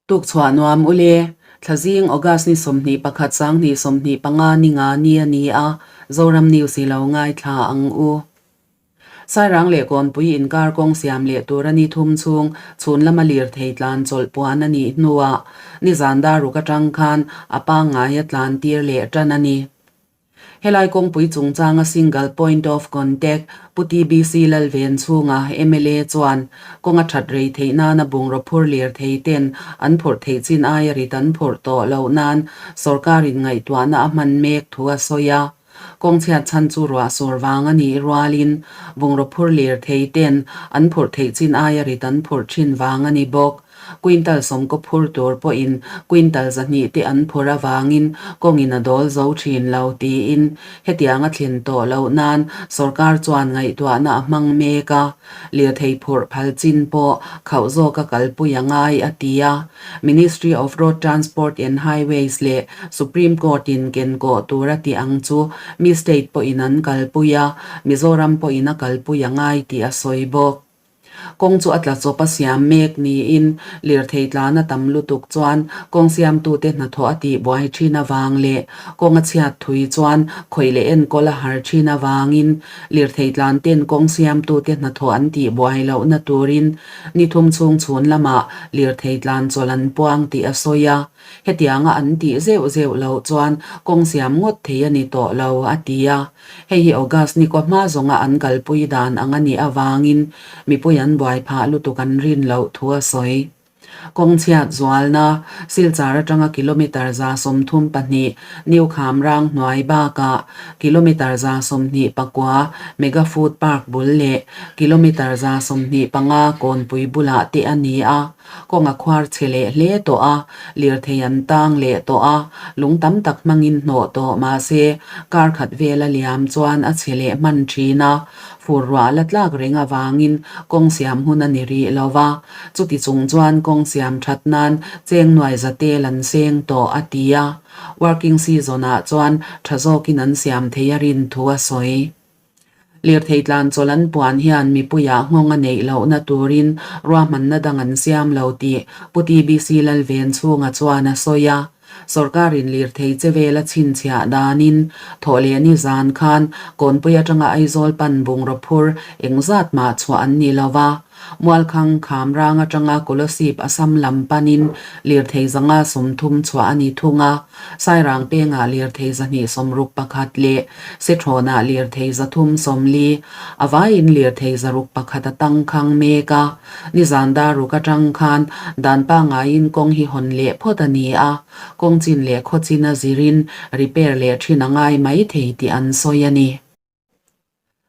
Tukchhuah nuam ule, Thlazing August ni 21 sanghnih 25 ni nga ni a ni a, Zoram News i lo ngaithla ang u. Sairang leh Kawnpui inkar kawng siam leh tur a ni thum chhung chhun lama lirthei tlan chawlh puan a nih hnuah nizan daruk atang khan a pangngai a tlan tir leh tan a ni. Helai kawngpui chungchanga single point of contact Pu TBC Lalven chhunga mla chuan kawng a that rei theih nana bungraw phur lirthei ten an phurh theih chin aia rit an phurh tawh loh nan sawrkarin ngaihtuahna a hman mek thu a sawi a. Kawng chhiat chhan chu ruah sur vang a nih rualin bungraw phur lirthei ten an phurh theih chin aia rit an phurh thin vang a ni bawk. Quintal sawmkaw phur tur pawhin quintal 200 te an phur avangin kawngin a dawl zo thin lo tiin hetiang a thlen tawh loh nan sorkar chuan ngaihtuahna a hmang mek a, lirthei phurh phal chin pawh khauh zawka kalpui a ngai a ti a. Ministry of Road Transport and Highways leh Supreme Court in ken kawh tur a tih ang chu mi state pawhin an kalpui a, Mizoram pawhin a kalpui a ngai tih a sawi bawk. Kawng chu a tla chawp a siam mek niin lirthei tlan a tam lutuk chuan kawng siamtute hnathawh a tihbuai thin avang leh kawng a chhiat thui chuan khawih leh enkawl a har thin avangin lirthei tlan ten kawng siamtute hnathawh an tihbuai lohna turin Ni thum chhung chhun lamah lirthei tlan chawlh an puang tih a sawi a, hetianga an tih zeuh zeuh loh chuan kawng siam ngawt thei a ni tawh lo, a ti a. Hei hi August ni kaw hma zawnga an kalpui dan ang a nih avangin mipui an buai phah lutuk an rin loh thu a sawi. Kawng chhiat zualna, Silchar atanga kilometre 32 New Khamrang hnuai bakah kilometre 29 Mega Food Park bul leh kilometre 25 Kawnpui bulah te a ni a, kawng a khuar chhe leh hle tawh a, lirthei an tang leh tawh a, lung tam tak hmangin hnawh tawh mahse kar khat vela liam chuan a chhe leh hman thin a, fur ruah la tlak reng avangin kawng siam hun a ni rih lo va, chuti chung chuan kawng siam that nan cheng nuai za tel an seng tawh a ti a. Working season ah chuan tha zawkin an siam thei a rin thu a sawi. Lirthei tlan chawlh an puan hian mipuiah nghawng a neih lohna turin ruahmanna dang an siam lo tih Pu TBC Lalven chhunga chuan a sawi a. Sorkarin lirthei che vel a chhinchhiah danin thawhleh ni zan khan Kawnpui atanga Aizawl pan bungraw phur engzat mah chhuah an ni lo va. Mualkhang Khamrang atanga Kolasib Assam lam panin lirthei 130 chhuah a ni thung a, Sairang pengah lirthei 261 leh Sethrawnah lirthei 340, a vaiin lirthei 601 a tangkhang mek a. Nizan daruk atang khan dan pangaiin kawng hi hawn leh phawt a ni a, kawng chin leh khaw chin a zirin repair leh thin a ngai maithei tih an sawi a ni.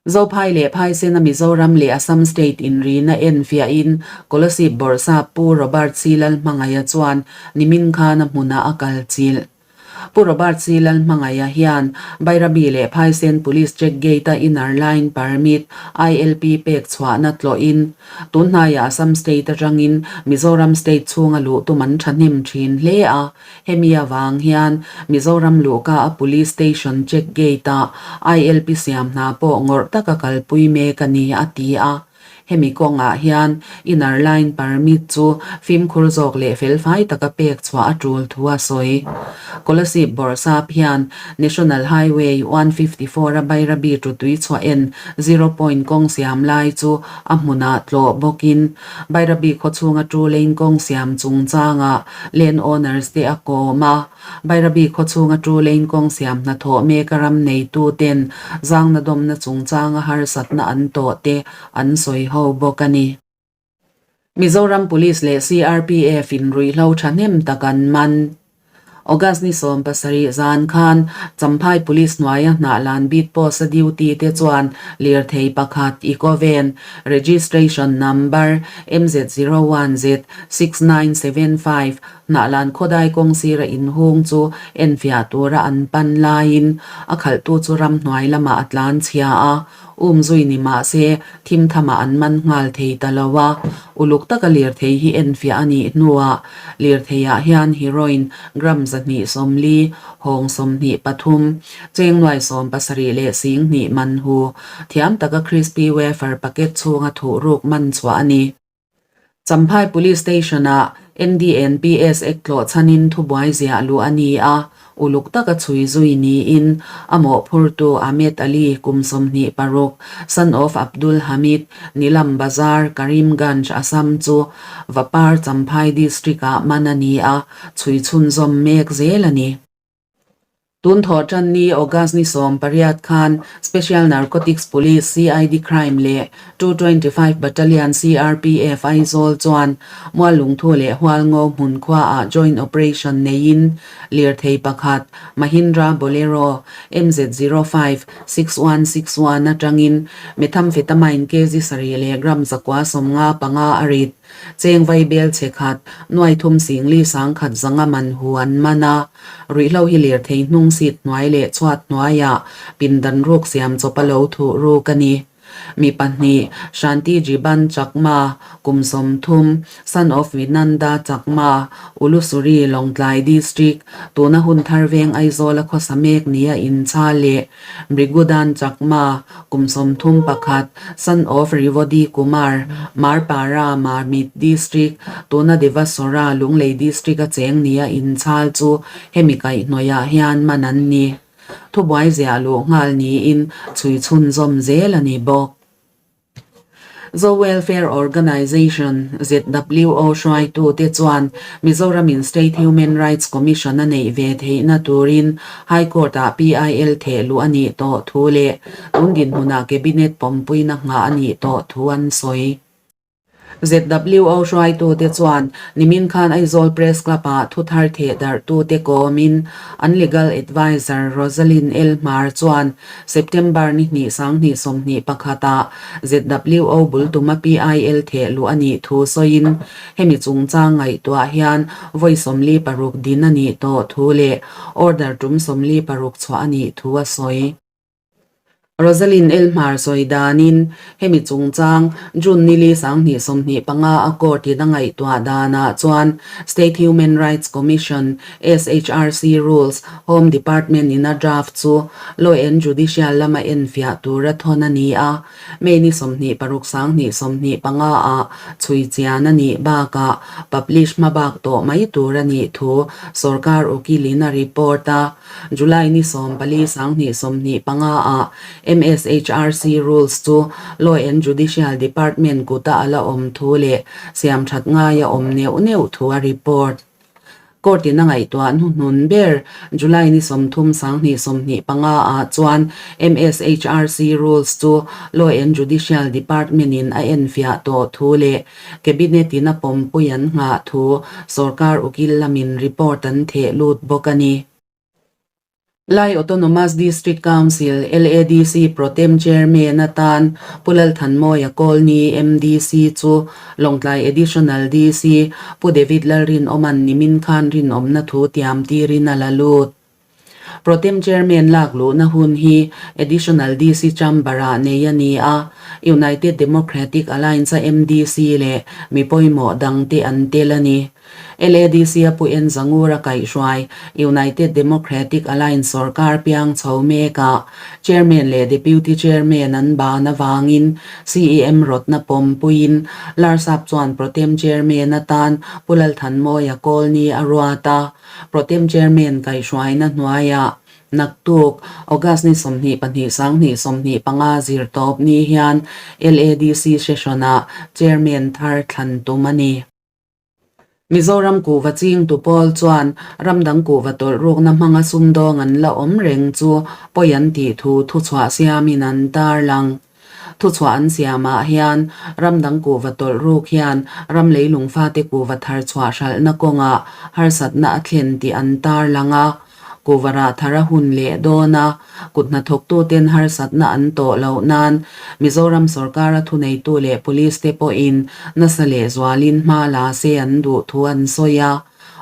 Zophai leh Phaisena Mizoram leh Assam State inrina enfiahin Kolasib Bawrhsap Pu Robert C. Lalhmangaia chuan nimin khan a hmunah a kal chilh. Pu Robert C. Lalhmangaia hian Bairabi leh Phaisen Police Check Gate-a Inner Line Permit, ILP, pek chhuahna tlawhin tun hnaiah Assam State atangin Mizoram State chhunga luh tum an thahnem thin hle a. Hemi avang hian Mizoram luhka a Police Station check gate ah ILP siam hna pawh ngawrh taka kalpui mek a ni, a ti a. Hemi kawngah hian Inner Line Permit chu fimkhur zawk leh felfai taka pek chhuah a tul thu a sawi. Kolasib Bawrhsap hian National Highway 154 a Bairabi to Tuichhuah en Zero Point kawng siam lai chu a hmunah tlawh bawkin Bairabi khawchhunga two lane kawng siam chungchangah Land owners te a kawm a, Bairabi khawchhunga two lane kawng siam hnathawh mek a ram neitu ten zangna dawmna chungchanga harsatna an tawh te an sawi ho bawk a ni. Mizoram Police leh CRPF in ruihhlo thahnem tak an man. August ni 17 zan khan Champhai Police hnuaia hnahlan beat post a duty te chuan lirthei pakhat Eco Van registration number MZ01Z 6975 hnahlan khawdai kawng sira inhung chu enfiah tura an pan laiin a khalhtu chu ramhnuai lamah a tlan chhia a. Umzui ni mah se thim thamah an man nghal thei ta lo a, uluk taka lirthei hi enfiah a nih hnuah lirtheiah hian heroin gram 240, hawng 23, cheng nuai 72 man hu thiam taka crispy wafer packet chhunga thuhruk man chhuah a ni. Champhai Police Station-ah NDNPS Act tlawh chhanin thubuai ziah luh a ni a, uluk taka chhui zui niin a mawhphurtu Ahmed Ali kum 26, son of Abdul Hamid, Nilam Bazar, Karimganj, Assam chu Vapar Champhai District-ah man a ni a, chhui chhunzawm mek zel a ni. Tun thawh tan ni August ni 18 khan Special Narcotics Police CID Crime leh 225 Battalion CRPF Aizawl chuan Muallungthu leh Hualngo hmun khuaah joint operation neiin lirthei pakhat Mahindra Bolero MZ 05 6161 atangin methamphetamine kg sarih leh gram 955 a rit. Cheng vai bel chhe khat, nuai thum sing li sang khat zanga man hu an man a, ruihhlo hi lirthei hnung seat hnuai leh chhuat hnuaiah pindan ruk siam chawp a lo thuh ruk a ni. Mi pahnih, Shanti Jiban Chakma, kum 30, son of Vinanda Chakma, Ulusuri, Lawngtlai District, tuna hun thar veng Aizawl a khawsa mek nia inchhal leh Brigudan Chakma, kum 31, son of Rivodi Kumar, Marpara, Mamit District, tuna Devasora, Lunglei District a cheng nia inchhal chu hemi kaihhnawihah hian man an ni. Thubuai ziah luh nghal niin chhui chhunzawm zel a ni bawk. Zo Welfare Organization, ZWO, hruaitute chuan Mizoramin State Human Rights Commission a neih ve theihna turin High Court-ah PIL theh luh a nih tawh thu leh tun dinhmunah Cabinet pawmpuina nghah a nih tawh thu an sawi. ZWO hruaitute chuan nimin khan Aizawl Press Club-ah thu thar theh darhtute kawmin an Legal Adviser Rosalyn L. Hmar chuan September ni hnih 2021 ah ZWO bul tuma PIL theh luh a nih thu sawiin hemi chungchang ngaihtuah hian vawi 46 din a nih tawh thu leh order tum 46 chhuah a nih thu a sawi. Rosalyn L. Hmar sawi danin hemi chungchang June ni li 2025 a court in a ngaihtuah danah chuan State Human Rights Commission, SHRC, Rules, Home Department in a draft chu Law and Judicial lama enfiah tura thawn a ni a, May ni 26 2025 ah chhui chian a nih bakah publish hmabak tawh mai tur a nih thu sorkar ukil in a report a. July ni 14 2025 ah MSHRC Rules chu Law and Judicial Department kuta a la awm thu leh siam that ngai a awm neuh neuh thu a report. Court in a ngaihtuah hnuhnun ber July ni 30 2025 ah chuan MSHRC Rules chu Law and Judicial Department in a enfiah tawh thu leh Cabinet in a pawmpui an nghah thu sorkar ukil lamin report an theh lut bawk a ni. Lai Autonomous District Council, LADC, Protem Chairman atan Pu Lalthanmawia Kawlni, MDC, chu Lawngtlai Additional DC Pu David Lalrinawma'n nimin khan rinawmna thu tiam tirin a la lut. Protem Chairman lak luhna hun hi Additional DC Chamber-ah nei a ni a, United Democratic Alliance-a MDC leh mi pawimawh dangte an tel a ni. LADC-a Pu En Zangura kaihhruai United Democratic Alliance sorkar piang chho mekah Chairman leh Deputy Chairman an ban avangin CEM rawtna pawmpuiin Larsap chuan Protem Chairman atan Pu Lalthanmawia Kawlni a ruat a. Protem Chairman kaihhruaina hnuaiah naktuk August ni 22 2025 zirtawp ni hian LADC session-ah Chairman thar thlan tum a ni. Mizoram kuhva chingtu pawl chuan ram dang kuhva tawlh rukna hmanga sumdawng an la awm reng chu pawi an tih thu thuchhuah siamin an tarlang. Thuchhuah an siamah hian ram dang kuhva tawlh ruk hian ram leilung fate kuhva thar chhuah hralhna kawngah harsatna a thlen tih an tarlang a. Kuhva rah thar a hun leh dawn a, kut hnathawktuten harsatna an tawh loh nan Mizoram sorkara thuneitu leh police te pawhin nasa lehzualin hma la se an duh thu an sawi a.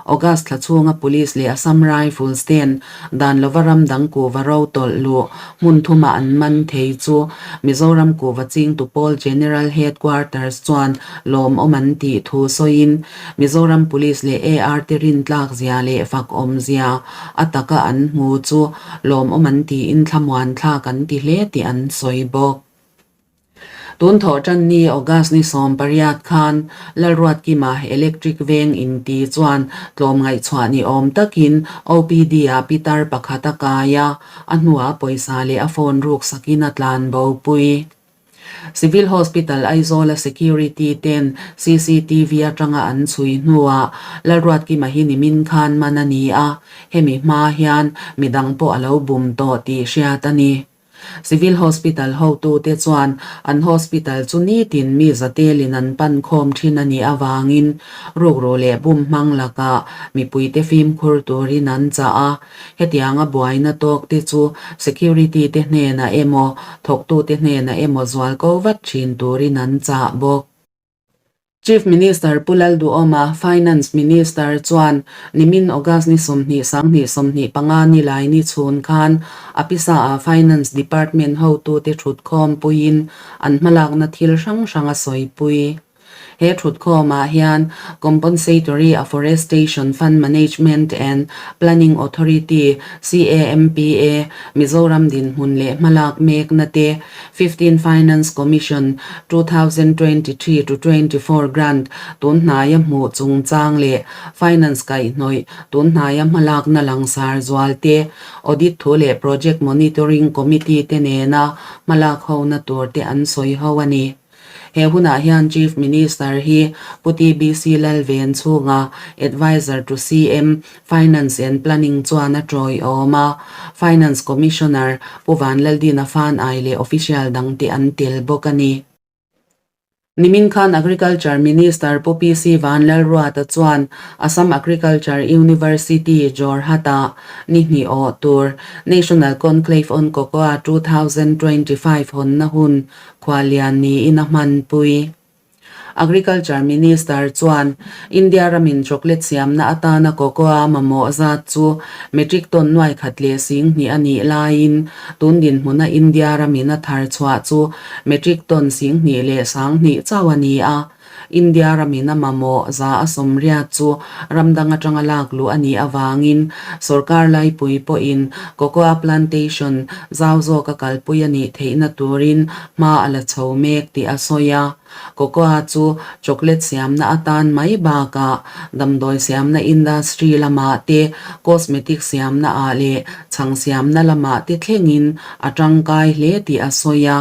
August thla chhunga Police leh Assam Rifles ten dan lova ram dang kuhva ro tawlh luh hmun thuma an man thei chu Mizoram kuhva chingtu pawl General Headquarters chuan lawmawm an tih thu sawiin Mizoram Police leh AR te rintlak zia leh fakawm zia a taka an hmu chu lawmawm an tiin thlamuan thlak an ti hle tih an sawi bawk. Tun thawh tan ni August ni 18 khan Lalruatkima Electric Veng inti chuan tlawm ngaihchhuah ni awm takin OPD ah pitar pakhat a kai a, a hnuah pawisa leh a phone ruk sakin a tlan bopui. Civil Hospital Aizawla security ten cctv atanga an chhui hnuah Lalruatkima hi nimin khan man a ni a, hemi hma hian midang pawh a lo bum tawh tih hriat a ni. Civil Hospital hotute chuan an hospital chu nitin mi zatelin an pan khawm thin a nih avangin rukru leh bum hmang lakah mipuite fimkhur turin an chah a. Hetianga buaina tawk te chu security te hnenah emaw thawktute hnenah emaw zual ko vat thin turin an chah bawk. Chief Minister Pu Lalduhawma, Finance Minister chuan nimin August ni 20 sanghnih 25 ni lai ni chhun khan a pisa ah Finance Department hotute thutkhawm puiin an hmalakna thil hrang hrang a sawipui. He thutkhawmah hian Compensatory Afforestation Fund Management and Planning Authority, CAMPA, Mizoram dinhmun leh hmalak mekna te, 15 Finance Commission, 2023 to 24 Grant tun hnaia hmuh chungchang leh Finance kaihhnawih tun hnaia hmalakna langsar zual te, Audit thu leh Project Monitoring Committee te nena hmalak hona tur te an sawi ho a ni. He hunah hian Chief Minister hi Pu TBC Lalven chhunga Adviser to CM, Finance and Planning chuan a tawiawm a, Finance Commissioner Pu Vanlaldina Fanai leh official dangte an tel bawk a ni. Nimin khan Agriculture Minister Pu PC Vanlalruata chuan Assam Agriculture University, Jorhat-ah ni hnih awh tur National Conclave on Cocoa 2025 hawnna hun khuallian niin a hmanpui. Agriculture Minister chuan India ramin chocolate siamna atana cocoa mamawh zat chu metric ton nuai khat leh sing hnih a nih laiin tun dinhmuna India ramin a thar chhuah chu metric ton sing hnih leh sang hnih chauh a ni a. India ramin a mamawh za a sawmriat chu ram dang atanga lak luh a nih avangin sorkar laipui pawhin cocoa plantation zau zawka kalpui a nih theihna turin hma a la chho mek tih a sawi a. Cocoa chu chocolate siamna atan mai bakah damdawi siamna industry lamah te, cosmetic siamna ah leh chhang siamna lamah te thlengin a tangkai hle tih a sawi a.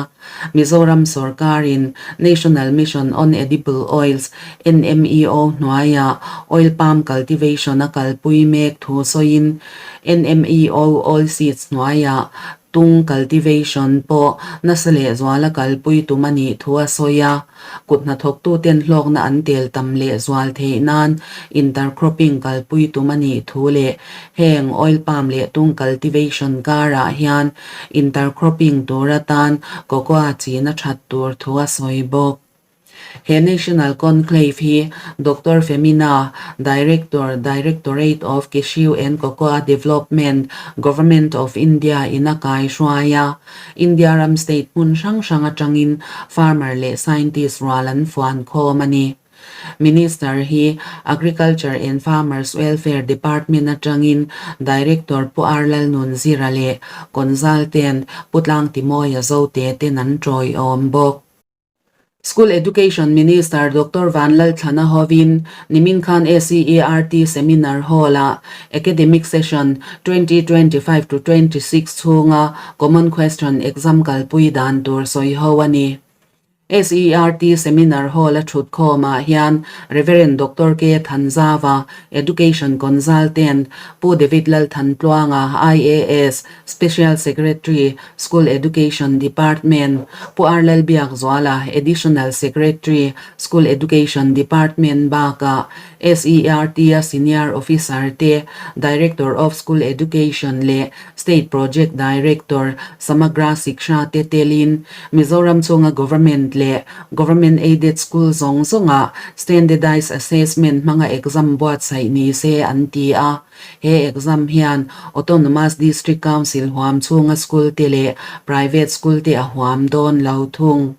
Mizoram sorkarin National Mission on Edible Oils, NMEO, hnuaiah oil palm cultivation a kalpui mek thu sawiin NMEO Oilseeds hnuaiah Tung cultivation pawh nasa lehzuala kalpui tum a nih thu a sawi a, kut hnathawktuten hlawkna an tel tam lehzual theih nan intercropping kalpui tum a nih thu leh heng oil palm leh tung cultivation karah hian intercropping tur atan cocoa chin a that tur thu a sawi bawk. He National Conclave hi Doctor Femina, Director, Directorate of Cashew and Cocoa Development, Government of India in a kai hruai a. India ram state hmun hrang hrang atangin farmer leh scientist rual an fuan khawm a ni. Minister hi Agriculture and Farmers Welfare Department atangin Director Pu R Lalnunzira leh Consultant Pu Tlangtimawia Zote ten an tawiawm bawk. School Education Minister Doctor Vanlalthlana hovin nimin khan ACERT Seminar Hall-ah Academic Session 2025 to 26 chhunga Common Question Exam kalpui dan tur sawi ho a ni. ACERT Seminar Hall-a thutkhawmah hian Rev. Doctor K. Thanzava, Education Consultant, Pu David Lalthantluanga, IAS, Special Secretary, School Education Department, Pu R Lalbiakzuala, Additional Secretary, School Education Department bakah SERT-a Senior Officer te, Director of School Education leh State Project Director, Samagra Shiksha te telin Mizoram chhunga Government leh Government Aided School zawng zawngah Standardized Assessment hmanga exam buatsaih ni se an ti a. He exam hian Autonomous District Council huam chhunga school te leh private school te a huam dawn lo thung.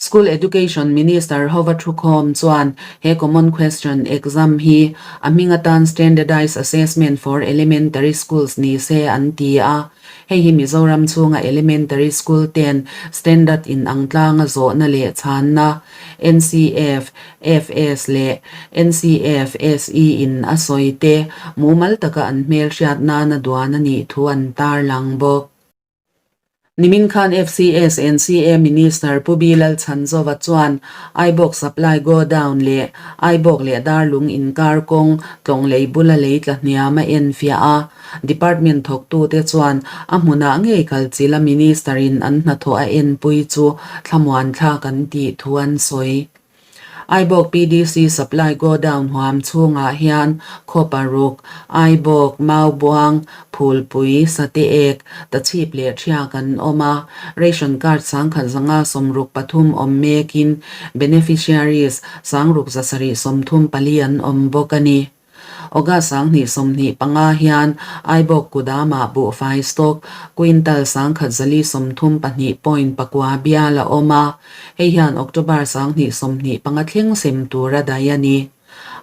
School Education Minister hova thukhawm chuan he Common Question exam hi a hming atan Standardized Assessment for Elementary Schools ni se an ti a. Hei hi Mizoram chhunga elementary school ten standard in ang tlanga zawhna leh chhanna, NCF, FS leh NCF, SE in a sawi te mumal taka an hmelhriat nana duan a nih thu an tarlang bawk. Nimin khan FCS NCA Minister Pu B Lalchhanzova chuan Aibawk Supply Godown leh Aibawk leh Darlung inkar kawng tlawng lei bula lei tla hniam a enfiah a. Department thawktute chuan a hmunah ngei kalchila Minister in an hnathawh a enpui chu thlamuan thlak an tih thu an sawi. Aibawk PDC Supply Godown huam chhungah hian khaw paruk, Aibawk, Maubuang, Phulpui, Sateek, Tachhip leh Thiak an awm a. Ration card 1000 63 awm mekin beneficiaries 6734 an awm bawk a ni. August 2025 hian Aibawk Kudamah buhfai stock quintal 1432 point pakua bial a awm a, hei hian October 2025 thleng sem tur a daih a ni.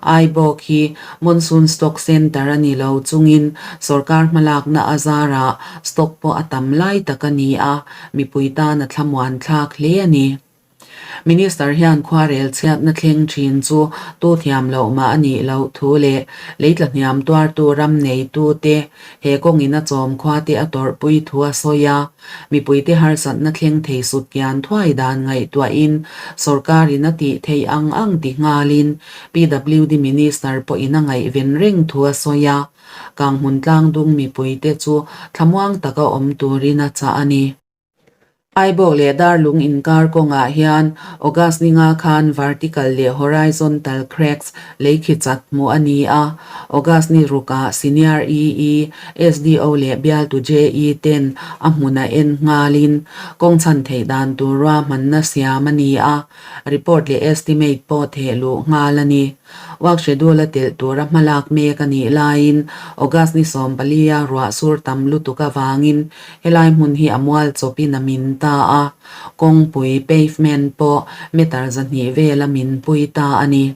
Aibawk hi Monsoon Stock Centre a ni lo chungin sorkar hmalakna a zarah stock pawh a tam lai tak a ni a, mipui tan a thlamuan thlak hle a ni. Minister hian khuarel chhiatna thleng thin chu tu thiam loh mah a nih loh thu leh lei tlahniam tuartu ram neitute he kawngin a chawm khuate a tawrhpui thu a sawi a. Mipuite harsatna thleng thei sut kian thuai dan ngaihtuahin sorkarin a tih theih ang ang ti nghalin PWD Minister pawhin a ngaihven reng thu a sawi a. Kanghmun tlangdung mipuite chu thlamuang taka awm turin a chah a ni. Aibawk leh Darlung inkar kawngah hian August ninga khan vertical leh horizontal cracks lei khi chat hmuh a ni a. August ni rukah Senior EE, SDO leh bialtu JE ten a hmuna en nghalin kawng chhan theih dan tur ruahmanna siam a ni a, report leh estimate pawh theh luh nghal a ni. Work schedule a telh tura hmalak mek a nih laiin August ni 14 a ruah sur tam lutuk avangin Helai hmun hi a mual chawpin a min ta a, kawngpui, pavement, pawh meter 200 vel a min pui ta a ni.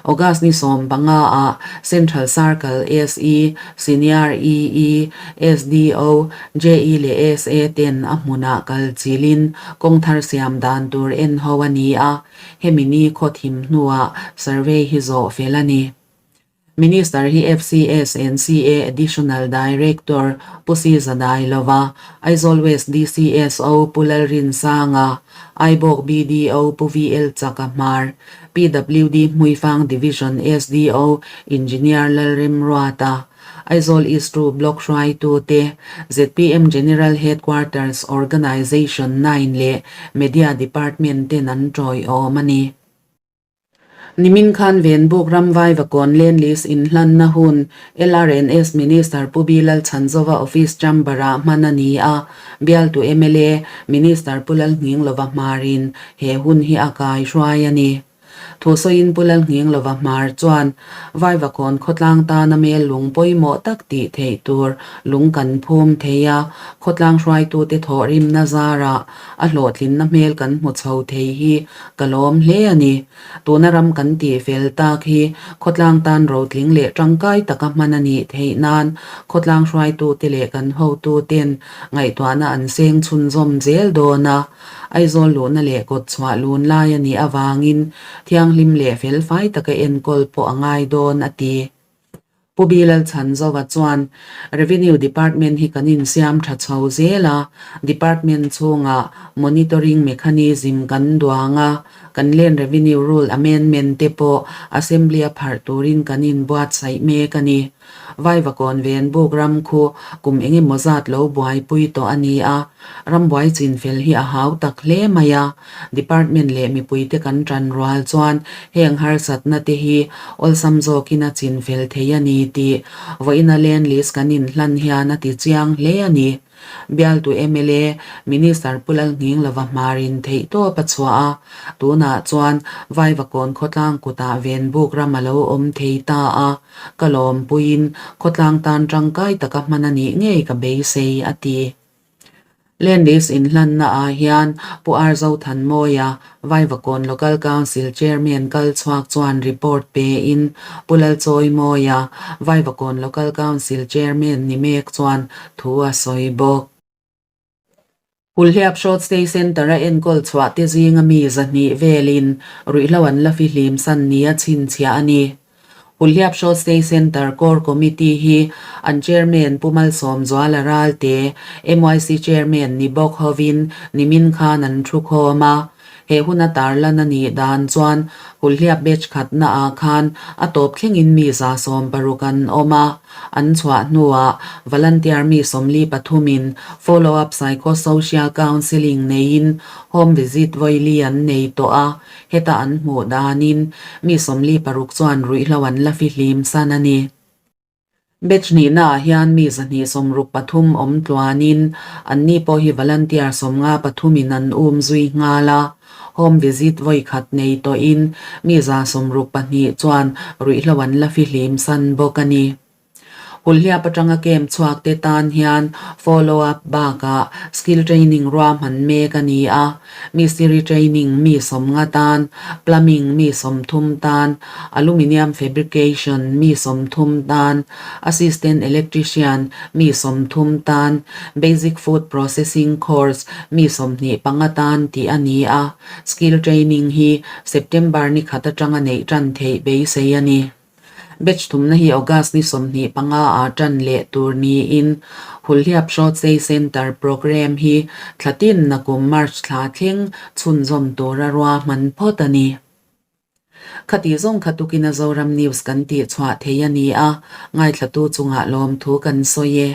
August ni 15 ah Central Circle SE, Senior EE, SDO, JE leh SA ten a hmunah kal chilin kawng thar siam dan tur en ho a ni a, hemi ni khaw thim hnuah survey hi zawh fel a ni. Minister hi FCS NCA Additional Director Pu Si Zadai Lova, Aizawl West DCSO Pu Lalrinsanga, Aibawk BDO Pu VL Chaka Hmar, PWD Hmuifang Division SDO Engineer Lalremruata, Aizawl East Ru Block hruaitute, zpm General Headquarters Organisation nine leh Media Department ten an tawiawm a ni. Nimin khan Venbuk ramvai vakawn Land Lease inhlanna hun LRNS Minister Pu B Lalchhanzova Office Chamber-ah hman a ni a, bialtu mla Minister Pu Lalnghinglova hmarin he hun hi a kai hruai a ni. Thusawiin Pu Lalnghinglova hmar chuan Vaivakawn khawtlang tana mel lung pawimawh tak tih theih tur lung kan phum thei a, khawtlang hruaitute thawhrimna zarah a hlawhtlinna hmel kan hmu chho thei hi ka lawm hle a ni. Tuna ram kan tih fel tak hi khawtlang tan rotling leh tangkai taka hman a nih theih nan khawtlang hruaitute leh kan hotuten ngaihtuahna an seng chhunzawm zel dawn a. Aizawl luhna leh kawtchhuah lun lai a nih avangin thianghlim leh felfai taka enkawl pawh a ngai dawn a ti. Pu Bilal Chhanzova chuan, Revenue Department hi kan insiam tha chho zel a, Department chhungah monitoring mechanism kan duang a, kan Land Revenue Rule Amendment te pawh Assembly a pharh turin kan inbuatsaih mek a ni. Vaivakawn Venbuk ram khu kum engemaw zat lo buaipui tawh a ni a, rambuai chinfel hi a hau tak hle mai a. Department leh mipuite kan tan rual chuan heng harsatna te hi awlsam zawkin a chinfel thei a ni tih vawiina land list kan inhlan hian a ti chiang hle a ni. Bialtu mla Minister Pu Lalnghinglova hmarin theihtawp a chhuah a, tunah chuan Vaivakawn khawtlang kutah Venbuk ram a lo awm thei ta a, ka lawmpuiin khawtlang tan tangkai taka hman a nih ngei ka beisei, a ti. Land List inhlanna ah hian Pu Arzo Thanmawia, Vaivakawn Local Council Chairman kal chhuak chuan report pein Pu Lalchawimawia, Vaivakawn Local Council Chairman ni mek chuan thu a sawi bawk. Hulhliap Short Stay Centre-a enkawl chhuah te zinga mi 200 velin ruihhlo an la fihlim san nia chhinchhiah a ni. Hulhliap Short Stay Centre Core Committee hi an Chairman Pu Malsawmzuala Ralte, MYC Chairman ni bawk hovin nimin khan an thu khawm a. He huna tarlan a nih dan chuan Hulhliap batch khatna ah khan a tawp thlengin mi 160 an awm a, an chhuah hnuah volunteer mi 43 in follow-up psychosocial counselling neiin home visit vawili an nei tawh a, heta an hmuh danin mi 46 chuan ruihhlo an la fihlim san a ni. Batch hnihnaah hian mi 263 awm tluanin anni pawh hi volunteer 53 in an um zui nghal a, home visit vawi khat nei tawhin mi 62 chuan ruihhlo an la fihlim san bawk a ni. Hulhliap atanga camp chhuak te tan hian follow up bakah skill training ruahman mek a ni a. Mistiri training mi 50 tan, plumbing mi 30 tan, aluminium fabrication mi 30 tan, assistant electrician mi 30 tan, basic food processing course mi 25 tan tih a ni a. Skill training hi September ni khat atanga neih tan theih beisei a ni. Batch thumna hi August ni 25 ah tan leh tur niin Hulhliap Short Stay Centre programme hi thla tinna kum March thla thleng chhunzawm tura ruahman phawt a ni. Khati zawng kha tukin a Zoram News kan tihchhuah thei a ni a, ngaithlatu chungah lawmthu kan sawi e.